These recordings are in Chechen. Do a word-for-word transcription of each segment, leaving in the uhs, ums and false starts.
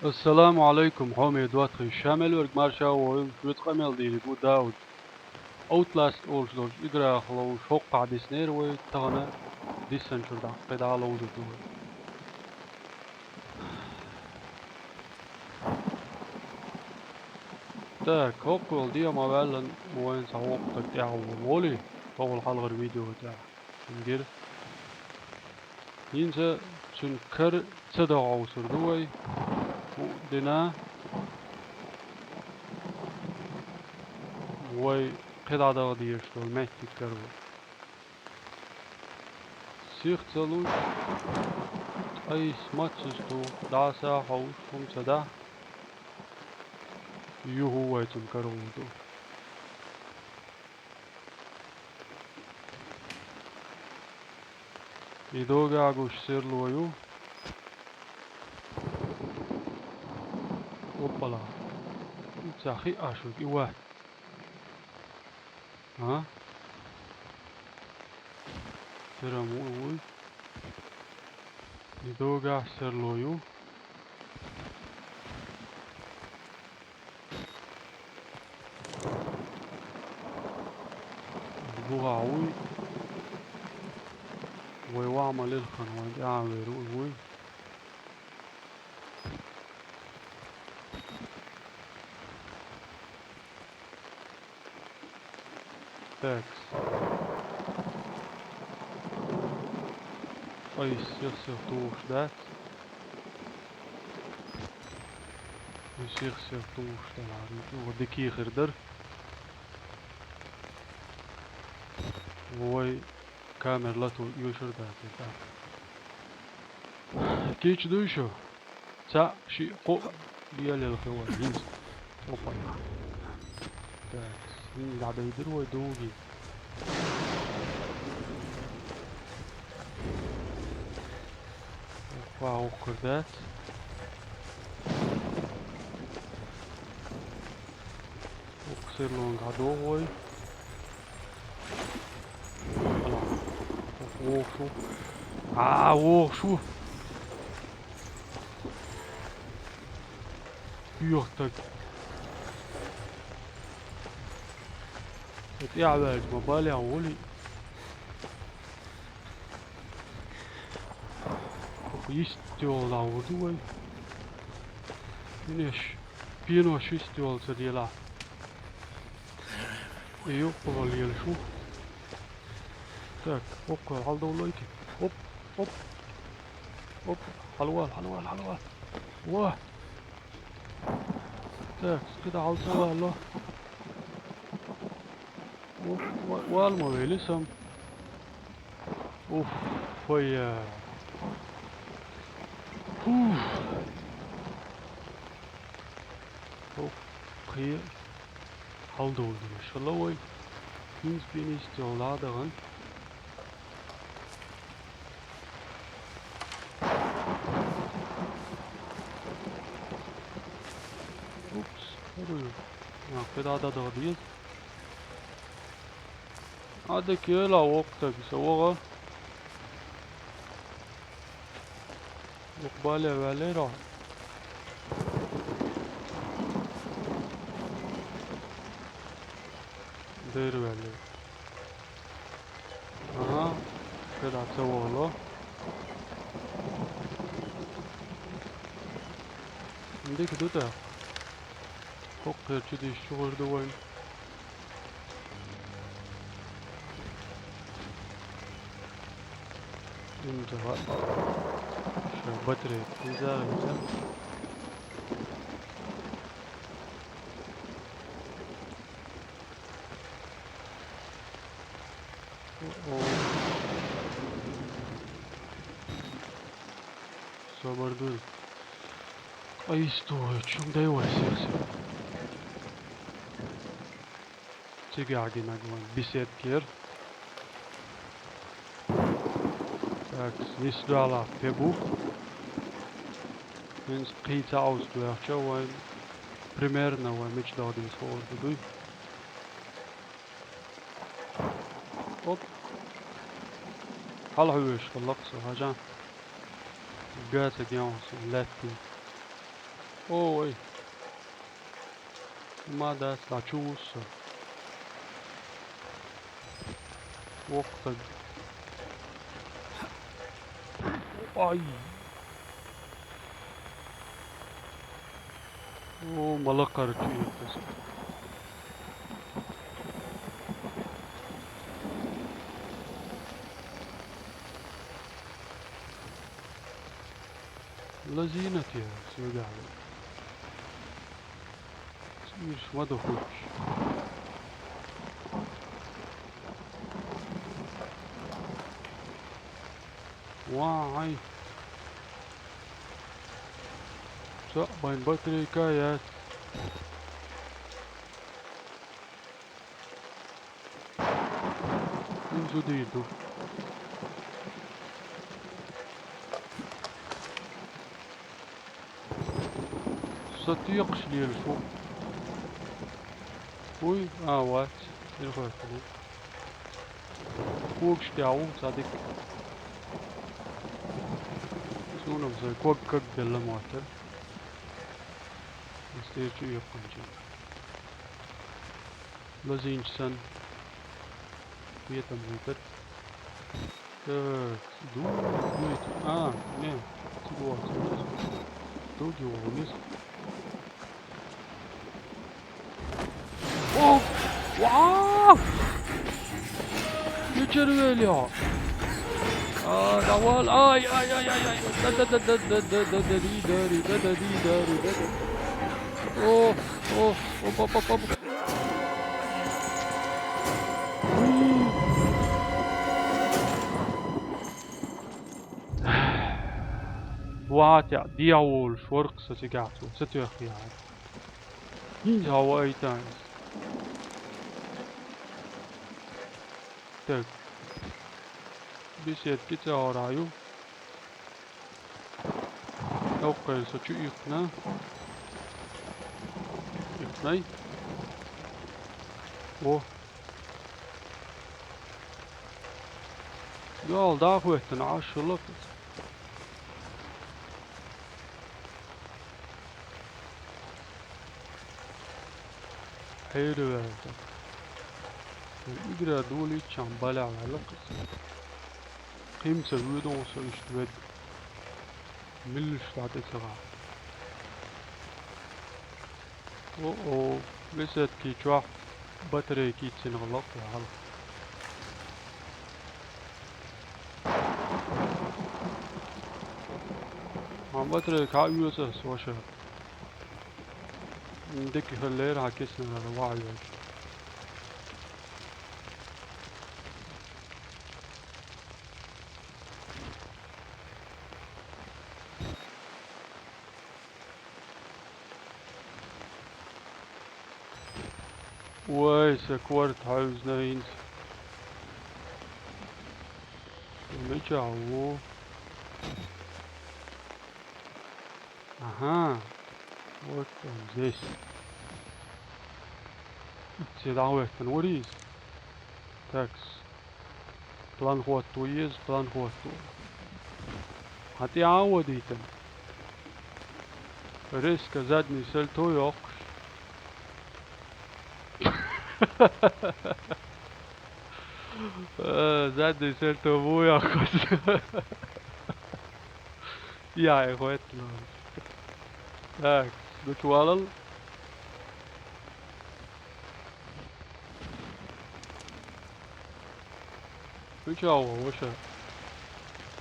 Ассаламу Ӏалайкум, хьоме доттагӀий, ша мел верг марша вогӀийла, шуца къамел дийриг ву Дауд. Outlast олуш долчу играх ловзуш хӀоккхахь диснера вай, тахана диссанчуьра дӀа кхидӀа а ловзур ду вай. Так, хӀокхуьнан дегӀ ма ваьллина, вайн цхьа воккха стаг тӀаьхьа вогӀу волий, тӀехула хьалхара видео тӀехь. Цуьнан гира. ХӀинца цуьнан кара ца догӀовсур ду вай. ХӀуъа дина, вай кхидӀа даха дезаш долу меттиг кара вай. Сих ца луш, айса маццаза туху, дӀаса а хьовсуш, хӀума ца дахь, юха вай цунна карор ду. И догӀа гуш серло ю. Оппала. Ца хи ашу и вац. А? Тера му вуй. И догӀа серло ю. Буха вуй. Вай ваӀ ма лилхина вайн тӀе а вер вуй. Так. Ай, сих-сих тухуш дац. Ай, сих-сих тухуш дац. Ва дикий хир дара. Вай камера лато оьшур дац, тӀаккха. Кийча дуй шу? Цхьаъ, шиъ, кхоъ, ялел хи вай, хӀинца. Опа. Так, хӀинца дӀадайдира вай дугий. Опа, охкар дац. Оху серлонга дӀадогӀу вай. ВогӀуш ву. А, вогӀуш ву. Юьхтаг. ТӀаьхьаваьлча ма балехь волий. Йист йолу дӀа ву ду вай. Пенаш, пенош йист йолу ца делахь. И юккъе лелаш ву. Так, оккхул хьаладовлойти. Оп, оп. Оп, хьалавал, хьалавал, хьалавал. Ва! Так, кхидӀа хьал ца валло. Оп, ва-, вала ма вели сам. Уф, фойя. Уф. Уф, кхе. Хьаладовла дезаш хилла вай. ХӀинца пенаш йолу дӀа а дахана. Упс, хӀара ю. А, кхидӀа дӀадаха деза. Ӏа дика ела воккха стаг, со вогӀа. Воккха бале ваьллера. Дера ваьллера. Ага, кхидӀа ца вогӀало. Дика ду тӀаккха. ХӀокху кхерчу диш чугӀур ду вайн. Ин ца хаьа. Ша батарейка хӀинца а хӀинца. О-о. Собар дуй. Айсто, чум дай вай сехсо. Цигахь гинаг вайн беседкера. Так, нисдалахь пе бу. ХӀинца кхин ца Ӏовса доьхча вайн примерно вайн мича даха деза хуур ду дуй. Оп. Хьалхьуьйш хилла-кх со, хьажа. Га ца генхьа со лаьттина. Ой. Ма дац, дӀачувусса. Воккха саг. Ай. О, малакхара чу иртас. Лазийнат я, сюгӀала. Ирс ма дохуш. Вай. Са байн батарейка яц. Ин зудийр ду. Са текхаш лелаш ву. Уй, а, вац. Ир хӀоьттина. Когаш тӀехь ву, цхьа дика. Суна-м сайн ког-ког белла моттар. Из тӀера чу эккханчи. Лазийнача санна. Кхетам витар. Так, ду, вит. А, не, цига вац. Дуги вовнис. О! Вау! Мичара вели хьо? А, давай. Ай, ай, ай, ай, ай. Да, да, да, да, да, да, да, да, ри, да, ри, да, да, ри, да, ри, да, да. О, о, оп, оп, оп, оп. Ватя, дӀаволуш вара-кх со цигахь цо, ца тоьхна яхьара. ХӀинца хьо ваийтан иза. Так. Беседки ца гӀора ю. Йоккхайла со чу иккхина. Иккхинай. Во. Йол, дӀа а хӀоьттина, Ӏаш хӀаллакх. Хьераваьлла. Игра долийччахьана балехь ваьлла-кх иза. Кхин ца воьду со иштта ведда. Милла шу дӀа тӀе ца гӀа. О-о, беседки чохь батарейка йиццина гӀуллакх ваьлла. Хьан батарейка хьан оьцу ас, ваша? Дика хиллера хьан киснарара вахьа йолчу. Вай, сан корта хьаьвзина хӀинца. Мичахь ву? Ага. Вот он здесь. Иццехь дӀахӀоьттина вара иза. Такс. План хӀотто еза, план хӀотто. Хьан тӀе а вадийтина. Резко задний сальто йоккхуш. Э, задний сальто ву йоккхуш. Яй, хӀоьттина. Так, гучувалал. Мичахь ву, ваша?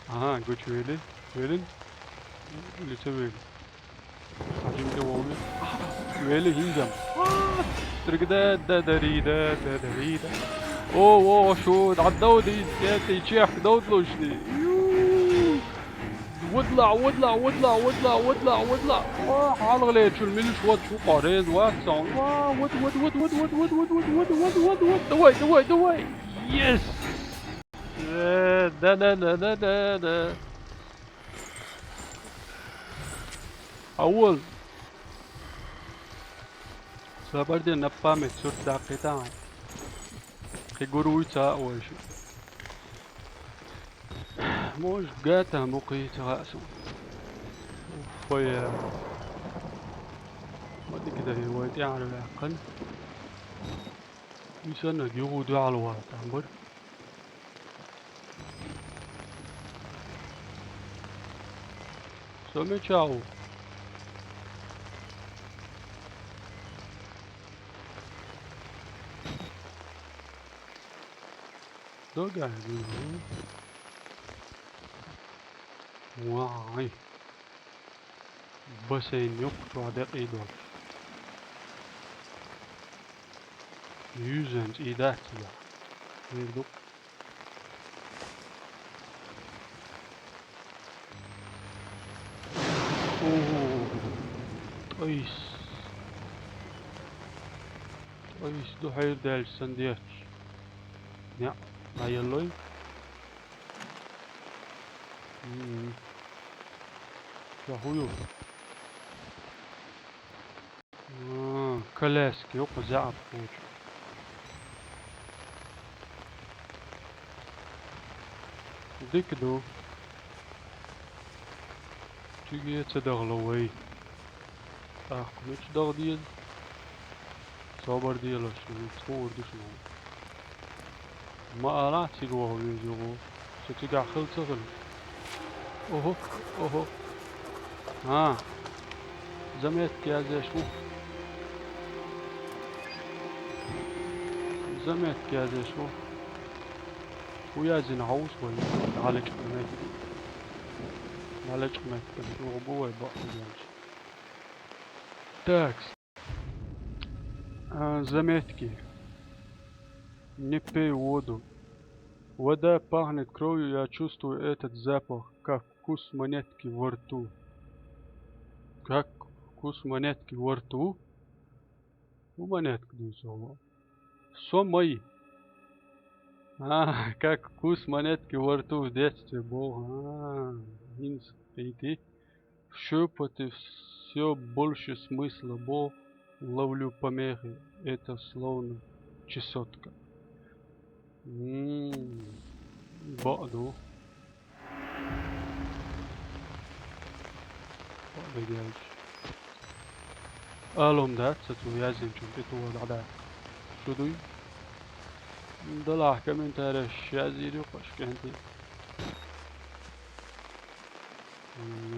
Ага, гучувели. Велин? Или ца вели? Хьажимде вовли. Вели хӀинца. Тригда, да, да, ри, да, да, да, ри, да. О, о, шу, дӀадовда иза, кӀетий, чехка довдалушний. Ю! Вадла, вадла, вадла, вадла, вадла, вадла. О, хьалхалерчул милуш вад шу къа, реза вац сан. Ва, вад, вад, вад. Давай, давай, давай. Yes! Э, да-да-да-да-да-да. Авол. Сабар де, на память сурт даккхийтахьа. Кхин гур вуй ца а вайша. Может, гатан бу кхин ца хаьа суна. Уф, я. Ма дика да, вай тӀаьхьара ваьккхина. Уж санна юха дуьхьал вала там бара. Со мича ву? Догай ву. Вай. Бассейн йоккха чӀоагӀа декъий долуш. Юьззина цӀий дац цигахь. Вер ду. О, тӀайс. ТӀайс ду хьайр даьлча санна детташ. Неа, дӀаеллой? М-м. Ша хӀун ю? А, коляски, юкъа заьӀап кхочу. Дика ду. Цига ца дахало вай. ТӀаккха мича даха деза? Собар делаш, хӀинца хуур ду шуна. Ма алахь, цига ваха веза юха. Со цигахь хила ца хила. Охо, охо. А, заметка язъеш ву. Заметка язъеш ву. ХӀун язйина хьовса вай? ДӀалечкъа метка. ДӀалечкъа метка. Юха бу вай бакъ хӀун язъеш. Так. А, заметки. Не пей воду. Вода пахнет кровью, я чувствую этот запах, как вкус монетки во рту. Как вкус монетки во рту? Ну, монетка, дуьйцу хьо. Со май. А, как вкус монетки во рту в детстве был. А, хӀинца кхийти. В шёпоте всё больше смысла, бо ловлю помехи, это словно чесотка. М, бакъ ду. Бакъ ду, дерриг. Алом дац, ца цо язйинчун тӀе тоха дӀадаккха. Шу дуй? Далахь комментареш язйийр ю кхаш кӀентий.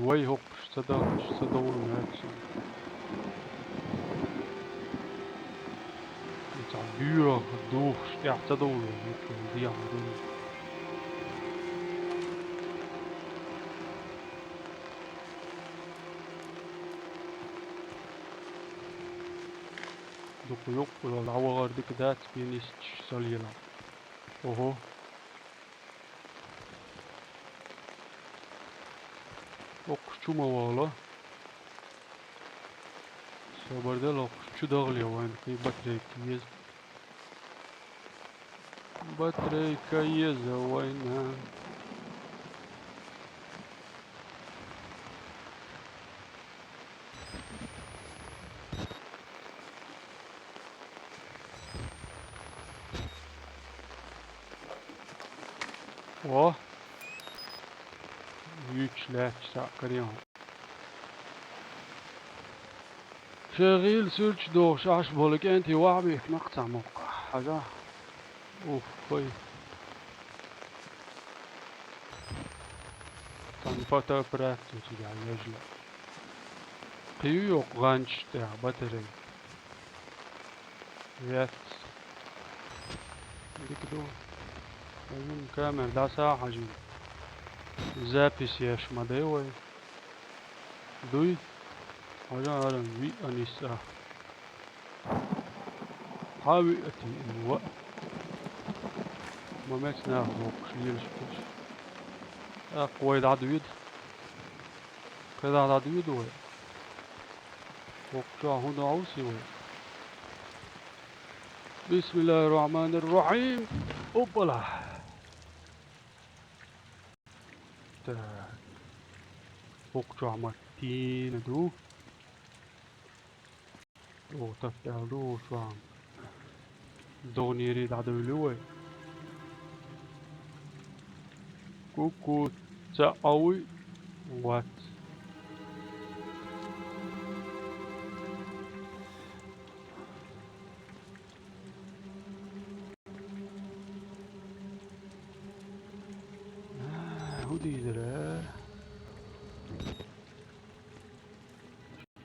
Вай хӀокхуш ца дахаш, ца довла моьтту суна. Цхьа боьха духуш тӀехь ца довла, хӀокху дехьа дуй. Дукха юккъе дӀавахар дика дац, бен йисташ ца лела. Ого. Оккхуш чу ма вала. Собар дала, оккхуш чу дахале вайна, кхин батарейка еза. Батарейка еза вайна. О! Юьйцуш лаьтташ цхьаъ карийна. Шайн гӀийла суьрташ дохуш Ӏаш болу кӀентий вахьа бихкина кху цхьа моккха. Хьажа? Ух, хой. Цхьана фотоаппарат ю цигахь ежла. Кхин ю йоккха гӀанчаш тӀехь батарей. Вец. Дика ду. Хьажа, камера дӀаса а хьажийна. Запись еш ма дай вай. Дуй? Хьажа, хӀара виъ а нисса. Хьан виъ а тиъна ваъ? Ма меца наха воккхуш лелаш кхуьш. ТӀаккха вай дӀадоьду. КхидӀа дӀадоьду вай. ХӀокху чохь хӀун ду Ӏовсий вай? Бисмиллахир-рахманир-рахим. Оппала. Так. ХӀокху чохь ма тийна ду. Оха таппаьлла ду оха чохь. ДогӀанера дӀадевлли вай. Ку-ку, цхьаъ а вуй, вац.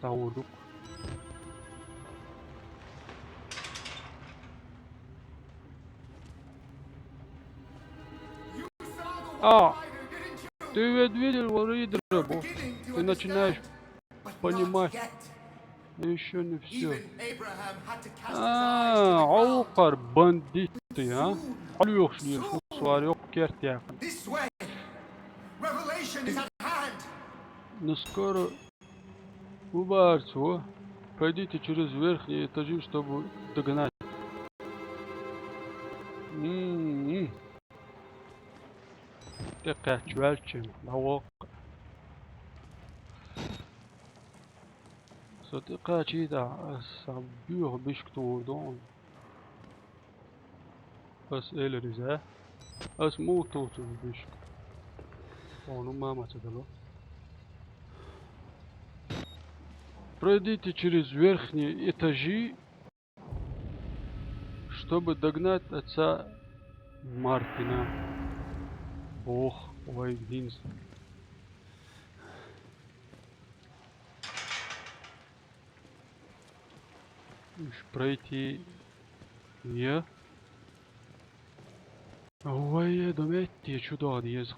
гӀурдукх. А, ты ведь видел, варидра, бо. Ты начинаешь понимать. Ещё не всё. А, гӀовхар бандиты, а? Хьалюхш лелаш, хӀусвар йоккха керт яхана. Ну, скоро убарцо. Пройдите через верхние этажи, чтобы догнать. М-м. ТӀекхаьчча ваьлча, дӀавоккха. Со тӀекхачийта, ас боьха бишка тухур ду хьуна. Ас элира иза. Ас муха туху цунна бишка? Хьуна мама ца дало. Пройдите через верхние этажи, чтобы догнать отца Мартина. Ох, вай, динс. Уж пройти е. Вай, е, дометти, чу догӀа деза.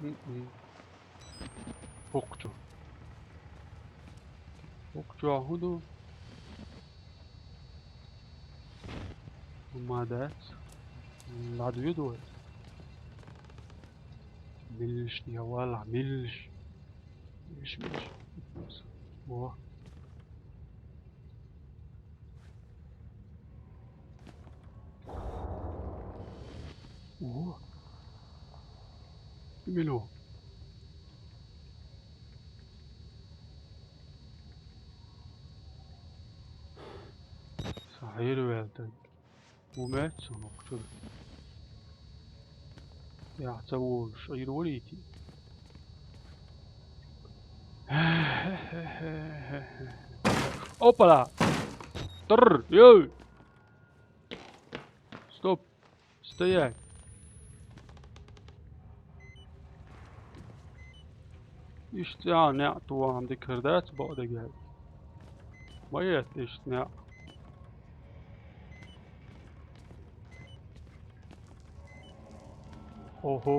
М-м. ХӀокху чу. ХӀокху чу хӀун ду? Ма дац. ДӀадоьду вай. Милш, я валла, милш. Милш, милш. Во. Ого. Мило. Сахьир ваьлта. Ву меца хӀокху чуьра. Яхь ца волуш, Ӏийр варийти. Опа! Тррр! Йой! Стоп! Стоять! Иштта цӀехьа неӀ тухахь дика хир дац бакъдерг аьлча. Ма эцна иштта неӀ. Охо.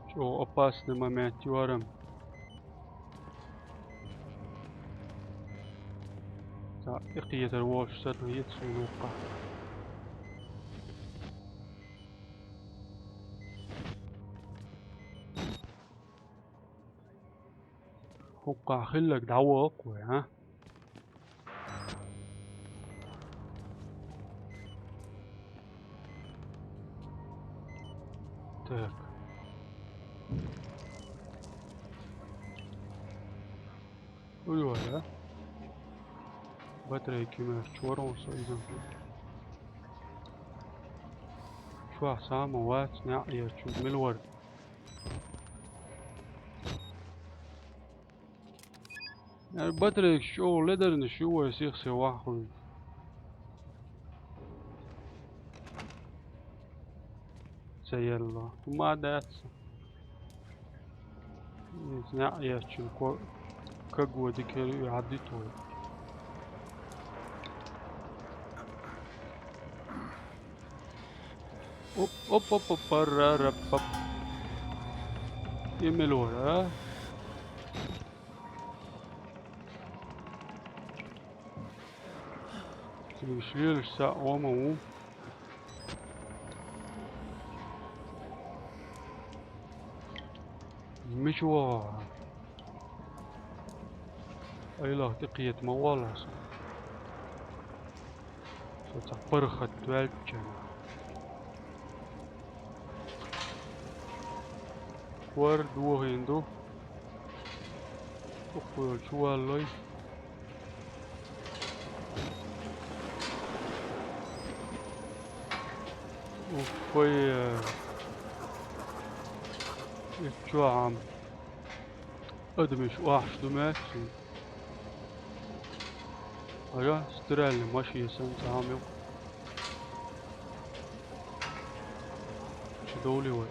ЧӀогӀа опасный момент ю хӀара-м. Цхьа тӀекхетар волуш санна хета суна вукхахь. ХӀокхахь хилларг дӀавахара вай, а? Так. Уй, вара. Батарейки мер чорон со изан. Чохь сама вац, неӀ ерчу мила вара. Э, батарейкаш чӀогӀа ледарнаш ю вай сих-сих ваххуьйту. Ца елла. ХӀума дац. Иза неӀ еччун ко-, каго дика хир ю, хьаддит вай. Оп, оп, оп, оп, пара, рап, пап. И мила вара, а? Цига лелаш цхьаъ ван ма ву. Мича вогӀу? Айлах тӀекхета ма воллу со. Со цхьа паргӀат ваьлча. Кор дохийна ду. Укхуьйла чу валлой. Уффай, э, и чохь-м адамаш охьуш ду моьтту суна. Ара, стиральный машина санна цхьа-м ю. Чу довлий вай?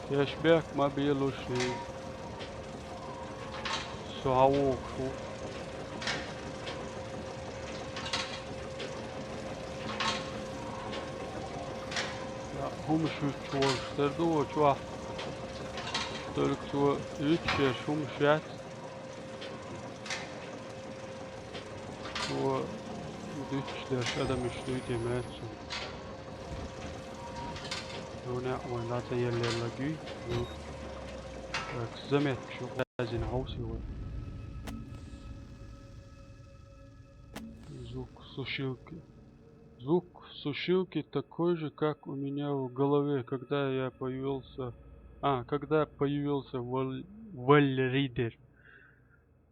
Кешбек ма белуши. Со хьавогӀуш ву. ХӀума шуьйцуш волуш тера ду вай чохь. Только цо уьттуш ерш хӀума шаьц. Цо дуьттуш дерш адамаш дуй те моьтту суна. Дуьнен вайн дӀа ца еллера гуй. Ю. Так, заметка шу хазина хьовсий вай. Звук сушилки. Звук сушилки такой же, как у меня в голове, когда я появился, а, когда появился Вал-, Вальридер.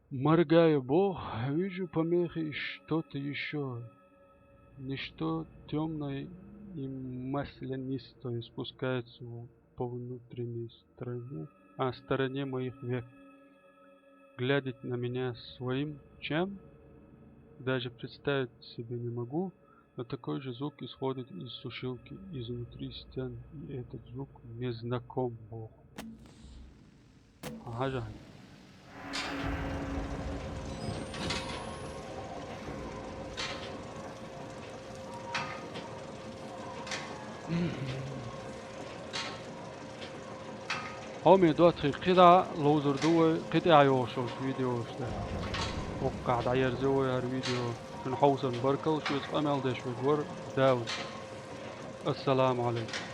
Моргаю Бог, вижу помехи и что-то ещё. Нечто тёмное и маслянистое спускается в-, по внутренней стороне, а, стороне моих век. Глядит на меня своим чем? Даже представить себе не могу, но такой же звук исходит из сушилки, изнутри стен, и этот звук мне знаком, Бог. Ага, жан. Хьоме доцахь кхидӀа ловзур ду вай, кхин тӀаьхьа йогӀуш йолчу видеош тӀе. Оккхахь дӀаерзо вай хӀара видео. Шуна хьовсарна баркалла, шуьца къамел деш верг вара Дауд. Ассаламу Ӏалайкум.